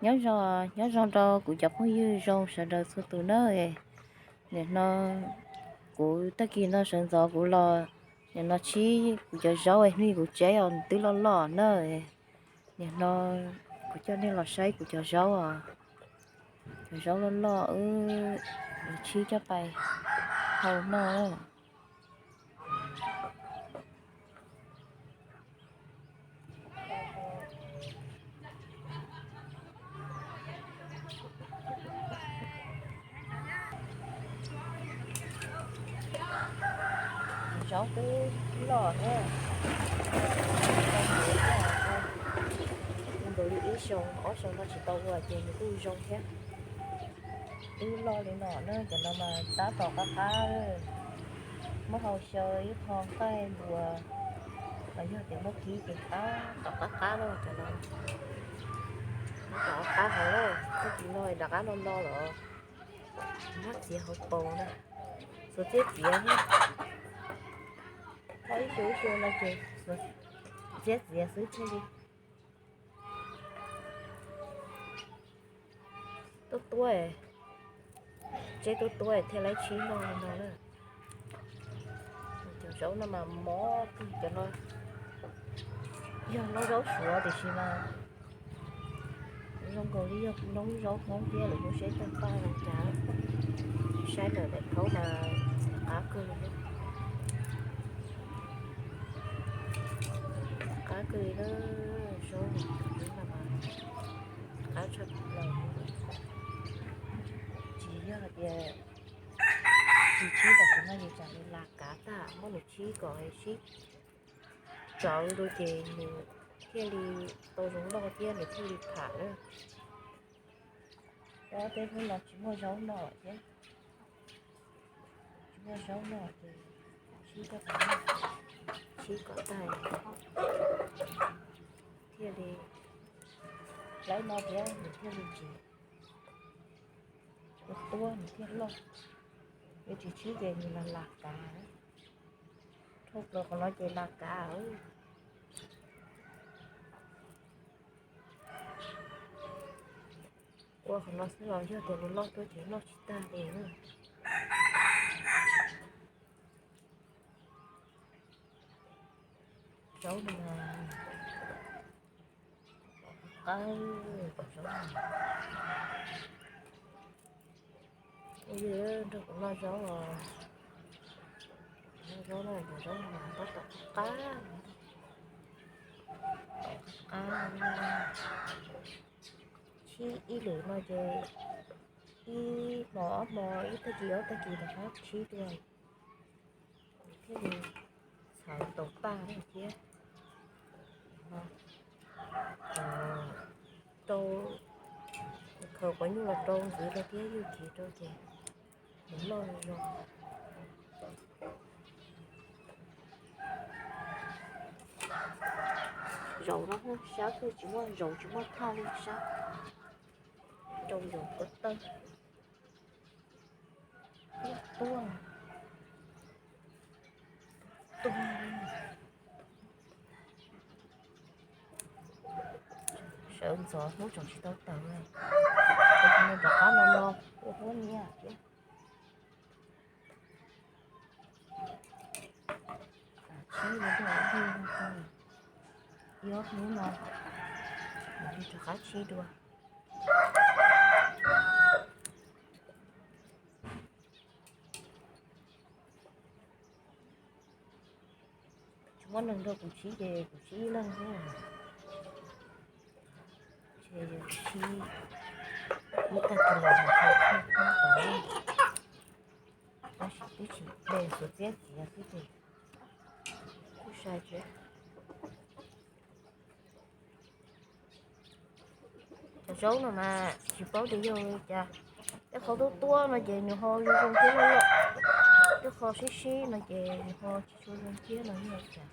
Nyob zoo, nyob zoo rau kuv cov phooj ywg zoo sawv daws txhua tus nawb. Nim no kuv tag kis no sawv ntxov kuv los, nim no tshib kuv cov zaub es hnub kuv tseb os twb loj loj na. Nim no kuv coj nej los saib kuv cov zaub os. Cov zaub loj loj wb tshib coj pais hau noj. Zaub twb loj na. Nkaus li ib xyoo ob xyoo no tsis tau ua ces nws kuj zoo thiab. Twb loj li no na, cov no mas tab tom qab qab. Muab hau xyaw ib qho nqaij npua, los yog tias muab kib ces tab tom qab qab na cov no. Tab tom qab qab heev na, tag kis no rov qab no no lawm. Muab txiav hauv paus na, xuas txiab txiav thiab. Thaum ib xyoo ib xyoo no ces xuas txiab txiav xwb thiaj li tuab tuab, tseb tuab tuab thiaj li tshib noj li no na. Cov zaub no mas mob kawg cov no, yog noob zaub suav tiam sis mas zoo nkaus li yog noob zaub Hmoob thiab, lawv kuj seb tag paj zoo cas. Saib ntawm daim khaub mas qab kawg li, qab kawg li na. Zaub no mas qab tshaj plaws. Tsis yog hais tias tsis tshib tam sim no ces tsam li las kav tag, muab nws tshib kom sib tsawv rau ces nws thiaj li tau zoo noj thiab nws thiaj li tham na. Ob peb hnub no tsis muaj zaub noj thiab, tsis muaj zaub noj ces sib coj, sib kom tag thiaj li laib no thiab nws thiaj li ntsim, ua tuab nws thiaj loj. Yog tsis tshib ces nws las las kav, dhau plaws qhov no ces las kav. Ua qhov no xwb los yog tias nws loj tuaj ces noj tsis tag li na. Zaub no mas qab, zaub no. Yog nrog kuv noj zaub os. Noj zaub no, zaub no mas tab tom qab qab. Tshib ib lwm no ces ib hmo ob hmo, ib tag kis ob tag kis rov qab tshib dua, thiaj li txhawv tau paj thiab. Rau, khaws quav nyuj los rau ntxiv rau thiab yug kiv rau ces nws loj zoo. Zaum no sab twb tsis muaj, zaum tsis muaj thaj li sab, rau zaum ko taw. Tuaj, tuaj. Sawv ntxov hnub tseem tsis tau tawm, rov qab no no ua huab nyiaj thiab. Tshib ua ntej ib hnub no, ib ob hnub no mam li rov qab tshib dua. Tsis muaj neeg nrog kuv tshib ces kuv tshib ib leeg xwb. Ces yus tshib ib tag kis los tau, tab sis twb tsis de xuas txiab txiav xwb ces kuj sai thiab. Cov zaub no mas tsis paub tias yog li cas, tej qho tuab tuab no ces nws ho zoo zoo thiab loj loj, tej qho sib sib no ces nws ho tsis tshua zoo thiab no yog li cas.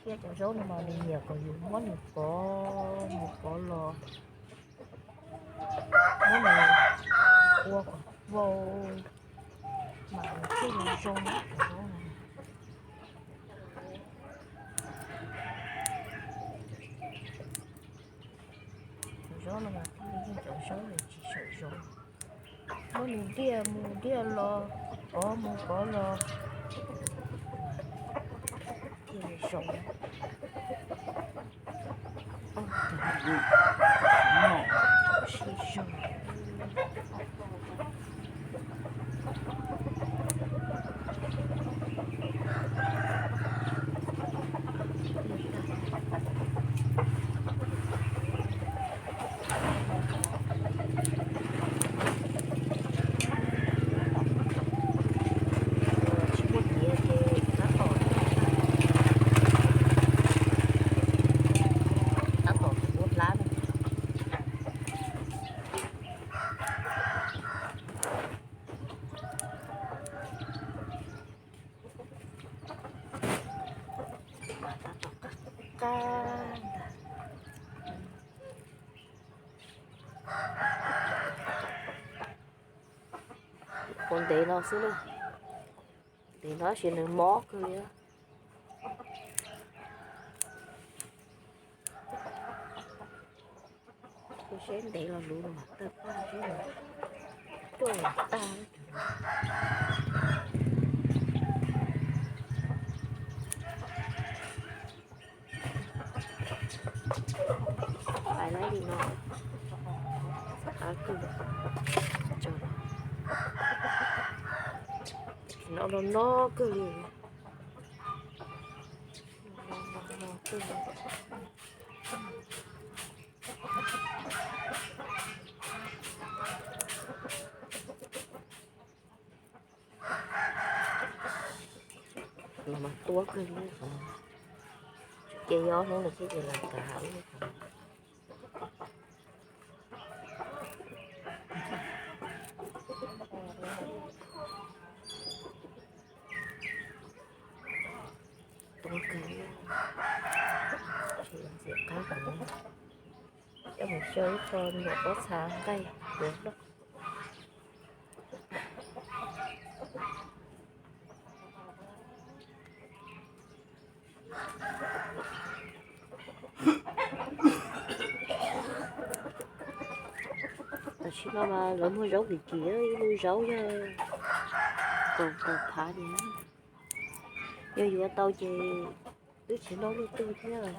Thiab cov zaub no mas nws nyiam kom yus muab nws pov mus pov los, muab nws ua kom vau mas nws thiaj li zoo cov zaub no. Zaub no mas thiaj li yeej cov zaub nws tsis sawm zoo. Muab nws diaj mus diaj los, kov mus kov los, thiaj li zoo. Sib zoo. Tsis muaj nyiav ces tab tom, tab tom ua hlab na. Tab tom qab qab ntag. Ua ntev no xwb na. Ntev no tab sis nws mob kawg li. Ua siab ntev los luv mas tawg paj xwb, coj los tag. Hais lawm li no, qab kawg, no no no kawg li, no no no kawg li. Los mas tuab kawg li, ces yog hnub no thiab ces los kav hauv. Tuab kawg, ntxim qab heev. Coj mus xyaw ib qho nyuam pob txha nqaij yuav noj. Tam sim no mas lawv muag zaub kim kim, ib lub zaub yog kaum kaum phav li. Yog yuav tau ces twb tsis noj luaj twg thiab.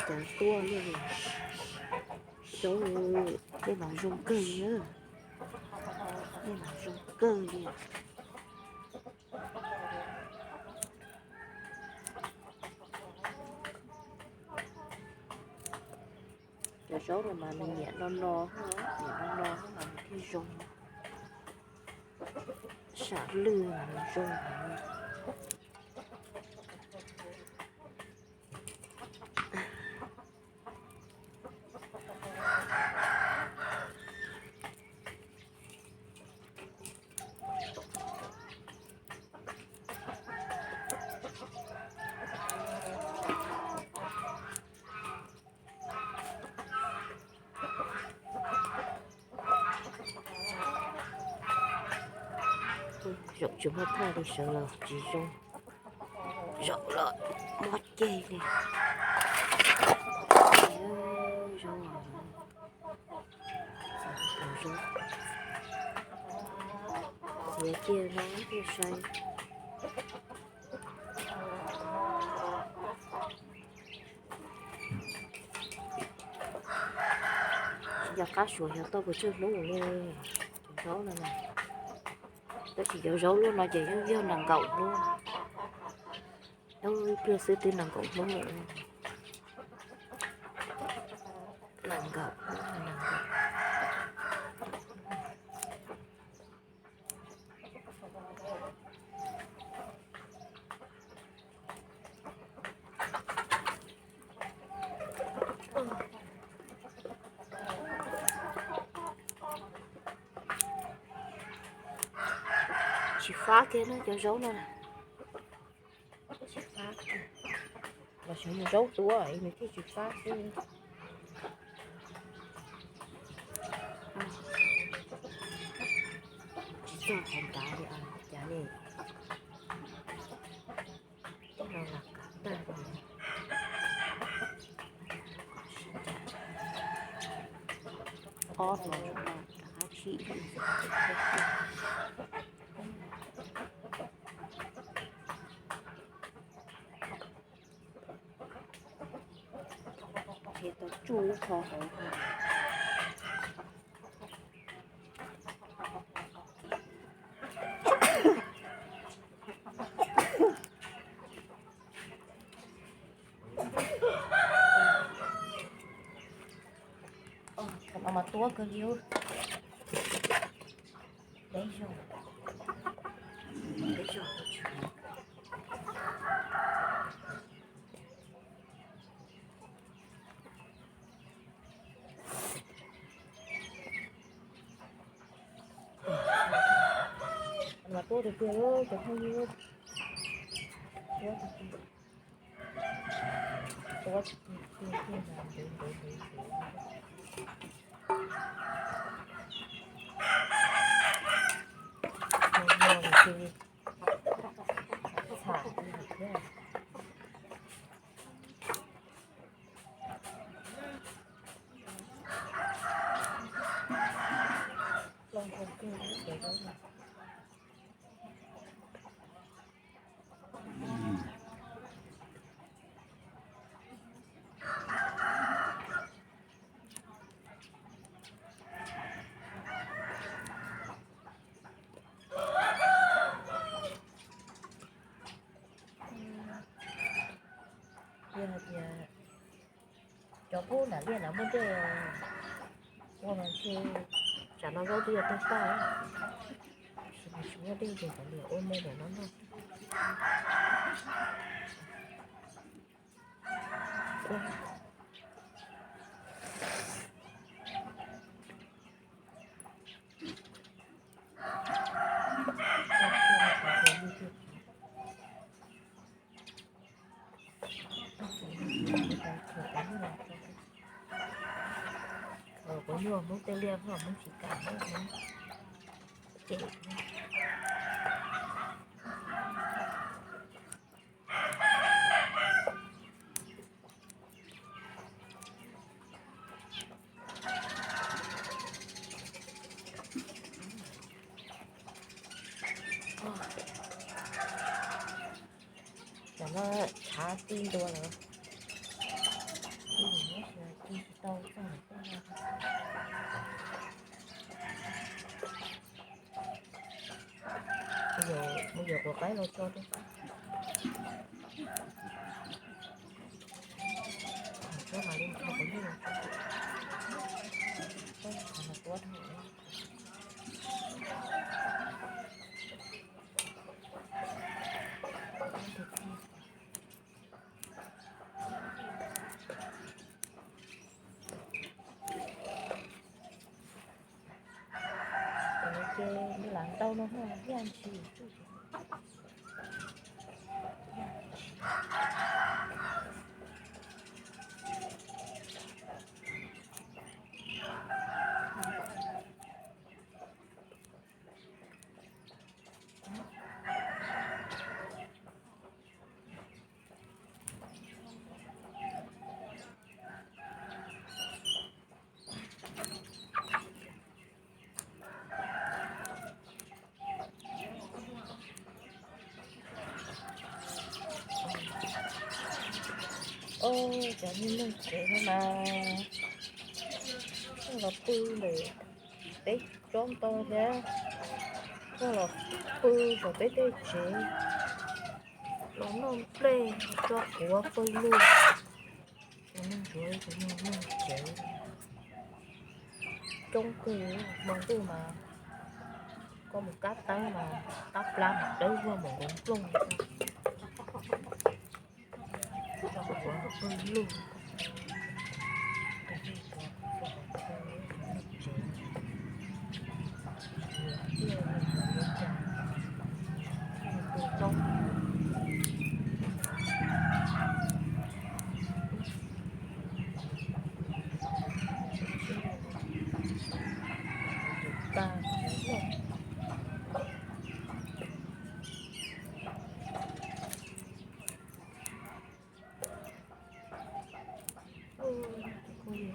Cov tuaj, zaub nej mas zoo kawg li, nej mas zoo kawg li. Cov zaub no mas nws nyiam no no, nyiam no no mas nws thiaj zoo. Sam lwj mas nws zoo. Zaum tsis muaj thaj li sawv los tsis zoo, zaum los mob ceg li. Zoo, zoo, txiav kiag no thiaj sai. Tsis nco qab suav xyov tau puas tsawg hnub li. Cov zaub no, tab sis cov zaub luaj no ces yeej yog nees nkaum hnub, ib pliag xwb twb nees nkaum hnub lawm. Nees nkaum hnub, nees nkaum. Tsis fab kiag na cov zaub no. Tsis fab kiag. Los xyov yog zaub tuab es nws thiaj tsis fab xwb. Tsis txog qhov ntawd li, cas li. Tej no los kav tag li. Ob hauv, rov qab tsim. Qhia tau tsuj ib qho hauv. Thaum no mas tuab kawg li. Peb zaug, peb zaug. Mas tuab tiag tiag, cov phooj ywg, tuab tiag tiag, tuab tiag tiag mas ntev ntev ntev ntev. Nws yog nws tsis txham li thiab. Loj kawg kawg li cov zaub no. Yog hais tias cov pub nram liaj na muaj dej ua mas ntshe tsam no zaub twb yuav tawg tag. Tab sis mas tsis muaj dej ces kav liam ua me ntawm no noj. Kuv nyuag Hmoob tej liaj Hmoob tsis kam, Hmoob cem. Cov no tshav tij ntua lawm. Tij tsis tau txog lawm. Mus yuav quav qaib los tso rau. Tsuab mas li tso quav nyuj los tso. Qhov no tuab dhau. Ces nws lam ntau no thiaj ntshis. Oj, cov niag neeg tsev no mas tuaj los pw ntawm peb tsob ntoo thiab, tuaj los pw saum peb tej tsev, los noj nplej tso quav pawg lug. Cov neeg ntsuav, cov neeg tsev coob kawg, hmo ntuj mas koj mus kab teeb mas tab plab mas dawb vog npaum nkaus nplooj. Tso quav pawg lug. Tus noob.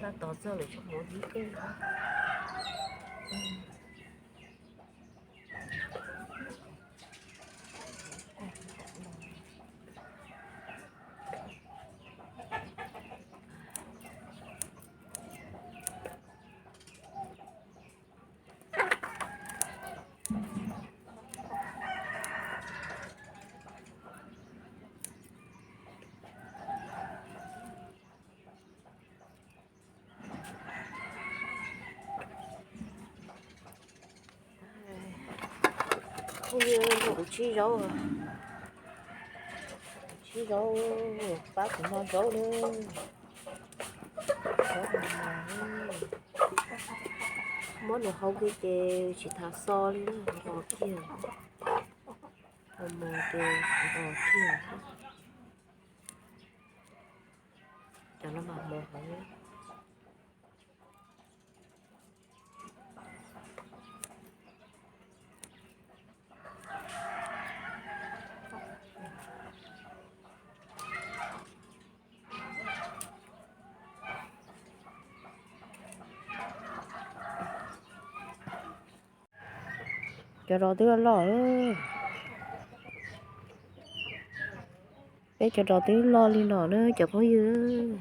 Tab tom txog lawm, tsob hmoov ib kawg. Kuv tsib zaub, tsib zaub, pab kuv noj zaub na. Muab nws hau kiag ces tsis tas xo li, nqos kiag, mos mos ces nqos kiag. Cov no mas mos heev. Cov no twb loj loj. Peb cov no twb loj li no na cov phooj ywg.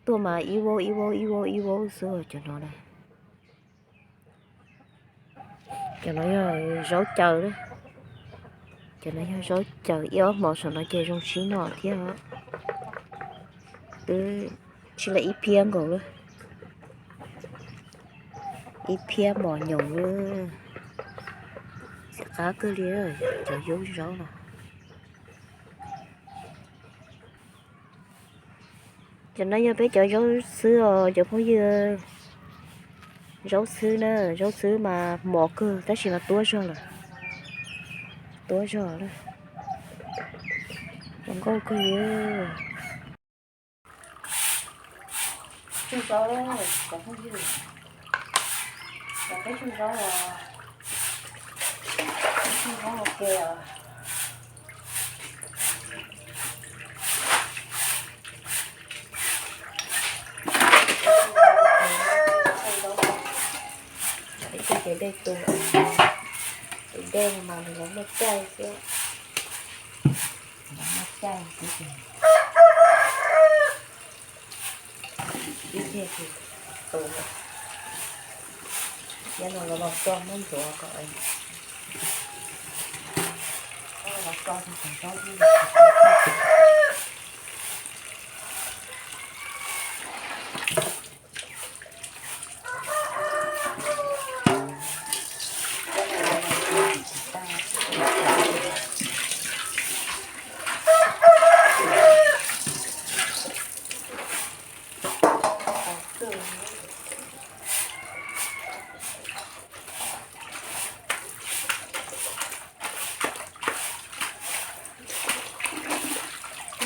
Tuaj mas ib vauv ib vauv ib vauv ib vauv xwb cov no na. Cov no yog zaub caws na. Cov no yog zaub caws, ib ob hmo saum no ces zoo sib noj thiab. Twb tsis li ib phiab nkaus lawm. Ib phiab mos nyoos lawm. Txiv qab kawg li cov zaub no. Cov no yog peb cov zaub xwb os cov phooj ywg. Zaub xwb na, zaub xwb mas mos kawg tab sis mas tuab zog lawm. Tuab zog lawm. Zoo nkauj kawg li. Tsug zaub cov phooj ywg, cov peb tsug zaub, tsug zaub ua ke os. Ib tug ces dej tu, tus dej no mas nws los muaj caij xwb, los muaj caij xwb ces ib tug ces tu lawm. Thiab no los los tso muab ntxuav kom los tso tag cov zaub.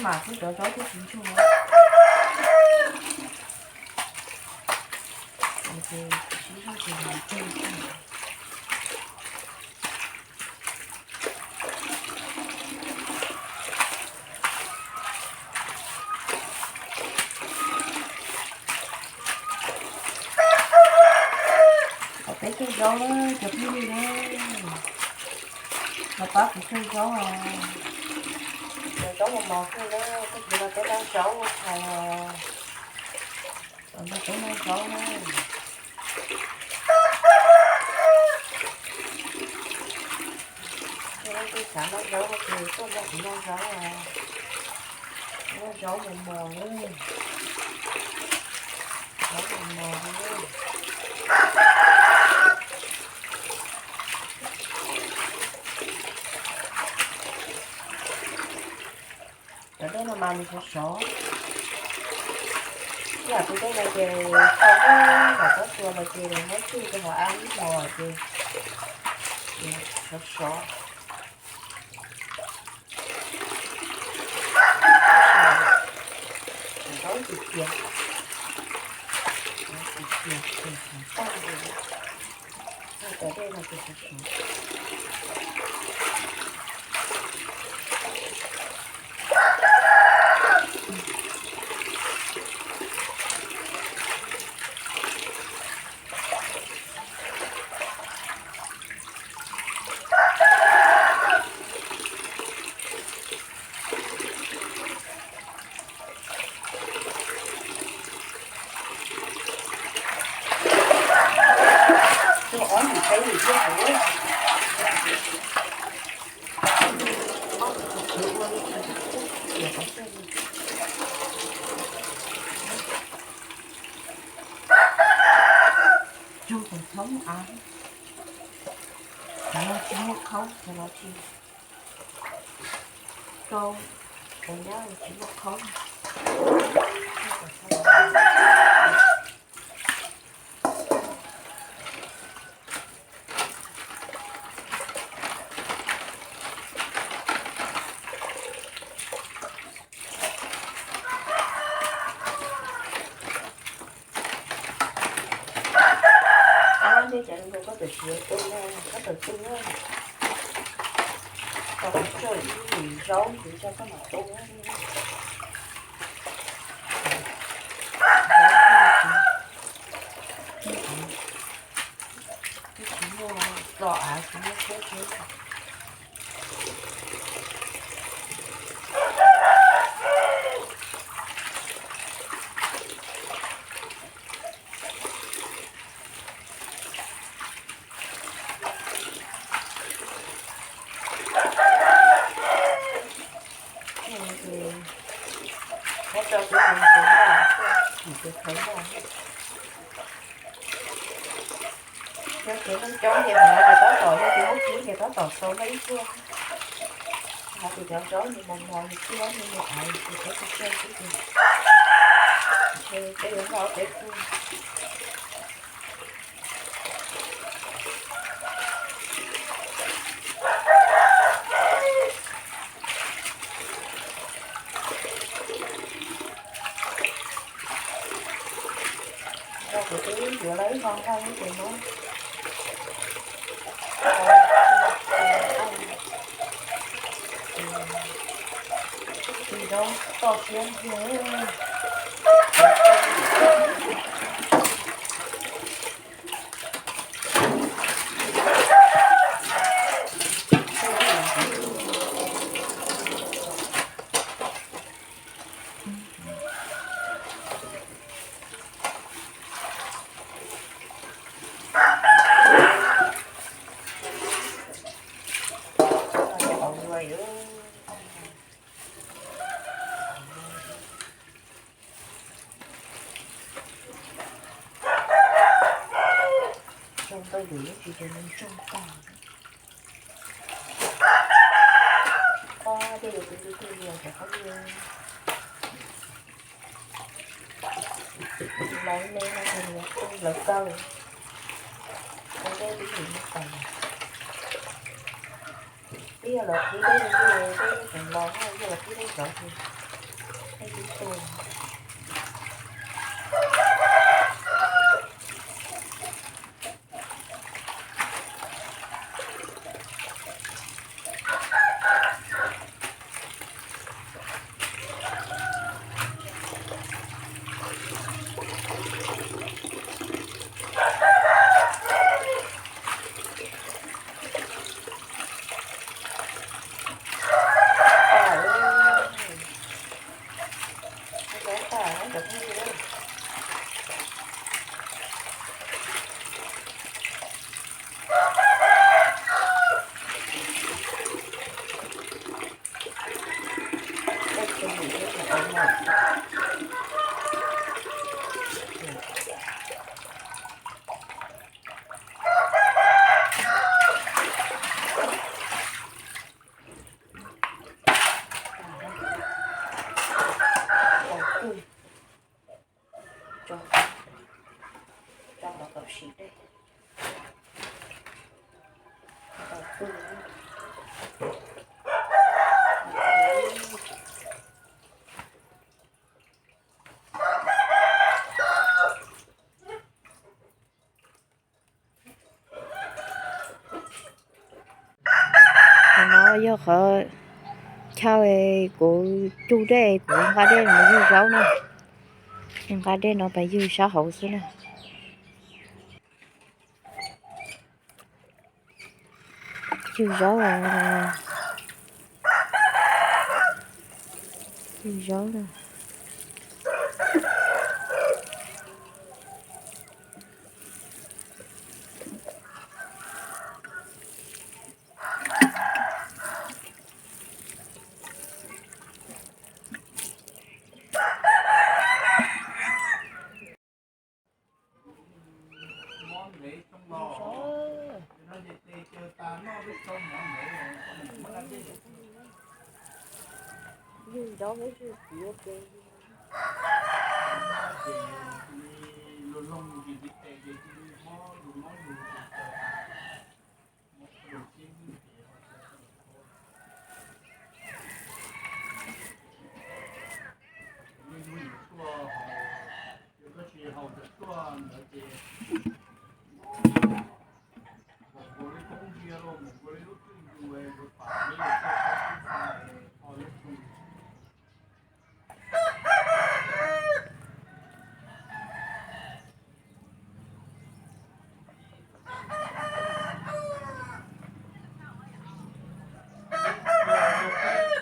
Mas kuv cov zaub twb tsis ntsuag. Peb tug zaub cov phooj ywg na, los pab kuv tug zaub os. Cov zaub mos mos kawg na, tag kis no peb noj zaub ua tshais os. Los nrog peb noj zaub na. Leej twg xav noj zaub no ces tuaj nrog kuv noj zaub os. Noj zaub mos mos na. Zaub mos mos na. Cov dej no mas nws sov sov. Ib yam tus dej no ces tau muab nram tsob tsua no ces muab tsuj rau hauv av ib hmos ces sov sov. Zaub ntxim tiag, ntxim tiag, tag li. Cov dej no ces sov sov. Ua li cas kuj txias qhov twg li. Raug tus thoob av, cov no tsis muaj khaub, cov no tsis rau, cov nyab tsis muaj khaub. Ab, thiab cov nkaus koj tawm tsis yuav tu na, koj tawm tu na. Tos kuv tso ib lwm zaub ntxiv tso koj mam tu na. Tsis muaj plos av, tsis muaj siab siab. Muab rau kuv mus kuv noj, kuv khawv noj. Yog kev neeg coob ces qhov no ces tab tom, yog kev muaj kib ces tab tom tau noj ib pluag. Hais tias cov zaub nws mos mos nws txias nws me me es ces peb tsis tseg xwb ces ntshe peb yuav noj ob peb pluag. Kuv twb yuav lawv ib hmo noj ces muab tsis zaub toj siab ntxiag. Tsoo ntau lwm lub tsis ces nws tsoo tag. Ob, dej yuav tus tus tus yuav cov qab yuav lawv me no ces nws yuav lawv kaw. Ua dej ib lwm no tas. Twb yog lawv qhib dej li, dej tseem los no, yog lawv qhib dej zov ces dej twb tuag. Tso, tso los kom sim dej. Qhov no yog qhov chaw kuv cug dej, kuv nqa dej no ywg zaub na. Nqa dej no pes ywg sab hauv xwb na. Ywg zaub, ywg zaub na.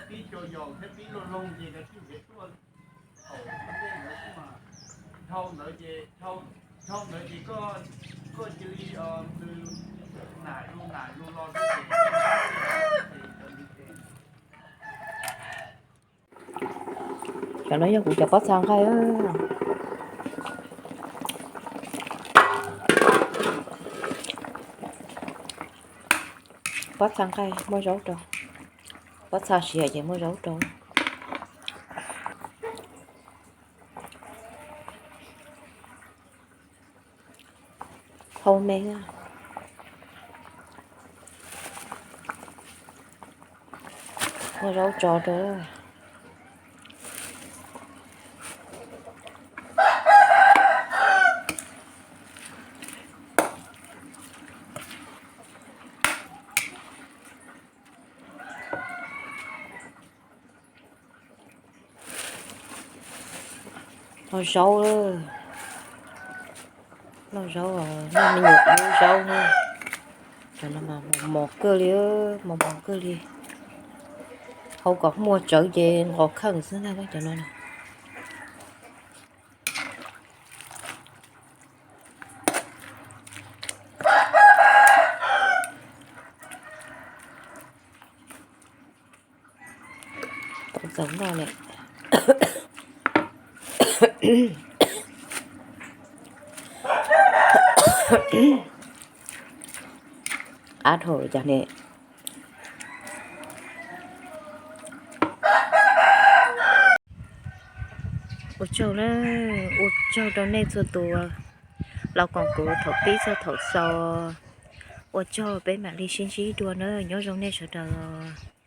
Pib cov yaus thiab pib loj loj ces kav tsij nrhiav tuaj thaum ntej ntawd xwb mas. Dhau ntawd ces, dhau ntawd ces koj cia li nws nam lus nam lus los xwb ces. Cov no yog kuv cov pob txha nqaij. Pob txha nqaij muaj zaub rau, pob txha siav ces muaj zaub rau. Hau me, muaj zaub tso rau. Noj zaub, noj zaub, noj me nyuam lub zaub na. Cov no mas mos mos kawg li, mos mos kawg li. Hau kom muag tsawv ces nqos kheej xwb ntag cov no na. Tau txaus noj lawm. Qab dhau cas ne. Ua tsaug na, ua tsaug rau nej txhua tus los koom kuv thaum pib txog thaum xaus. Ua tsaug, peb mam li sib ntsib dua na, nyob zoo nej sawv daws.